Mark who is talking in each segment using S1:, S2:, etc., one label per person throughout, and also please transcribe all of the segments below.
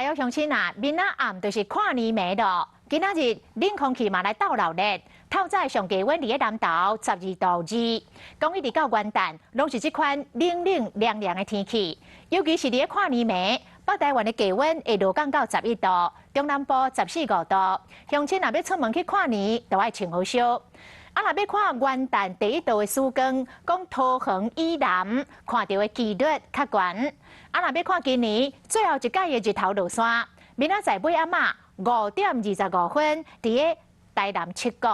S1: 來哦，鄉親啊，明仔暗就是跨年暝咯。今仔日冷空氣嘛來鬥鬧熱，透早上低溫佇咧南投12度2，講一直到元旦，攏是這款冷冷涼涼的天氣。尤其是佇咧跨年暝，北台灣的低溫會落降到11度，中南部十四五度。鄉親若欲出門去跨年，就愛穿好少。啊，若欲看元旦第一道的曙光，講桃園以南看著的機率較懸。啊，若欲看今年最後一擺的日頭落山，明仔載尾暗仔5點25分，佇咧台南七股。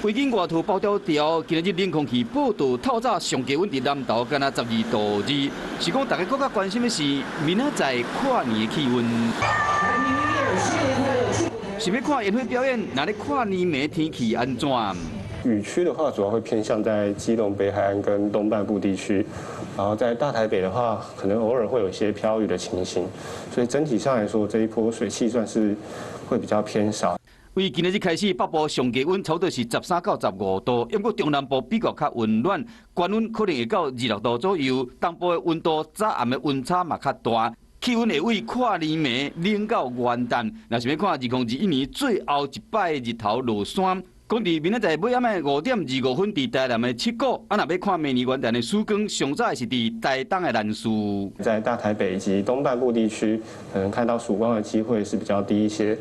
S2: 北京外套包條條，今日冷空氣報道透早上低溫佇南投敢若12度2，是講大家閣較關心的是明仔載跨年的氣溫。是欲看煙火表演，那咧跨年暝天氣按怎？
S3: 雨區的話，主要會偏向在基隆北海岸跟東半部地區，然後在大台北的話，可能偶爾會有一些飄雨的情形，所以整體上來說，這一波水汽算是會比較偏少。
S2: 為今仔日開始，北部上低溫差不多是13到15度，不過中南部比較較溫暖，高溫可能會到26度左右。東部的溫度早暗的溫差嘛較大，氣溫會為跨年暝冷到元旦。若是欲看2021年最後一擺日頭落山，講佇明仔載尾暗的5點25分，佇台南的七股；啊，若欲看明年元旦的曙光，上早是佇台東的蘭嶼。
S3: 在大台北以及東半部地區，可能看到曙光的機會是比較低一些。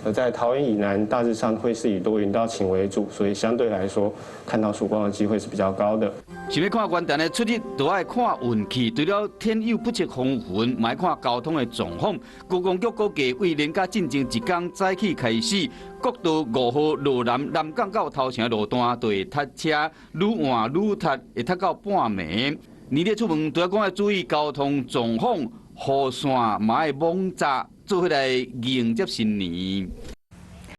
S3: 而在桃園以南，大致上會是以多雲到晴為主，所以相對來說，看到曙光的機會是比較高的。
S2: 想欲看元旦的出日，就愛看運氣。除了天有不測風雲，嘛愛看交通的狀況。觀光局估計，為年假進前一工早起開始，國道5號羅南南港到頭城路段就會塞車，愈晚愈塞，會塞到半暝。年底出門，除了講愛注意交通狀況，雨傘嘛愛猛紮，做伙來迎接新年。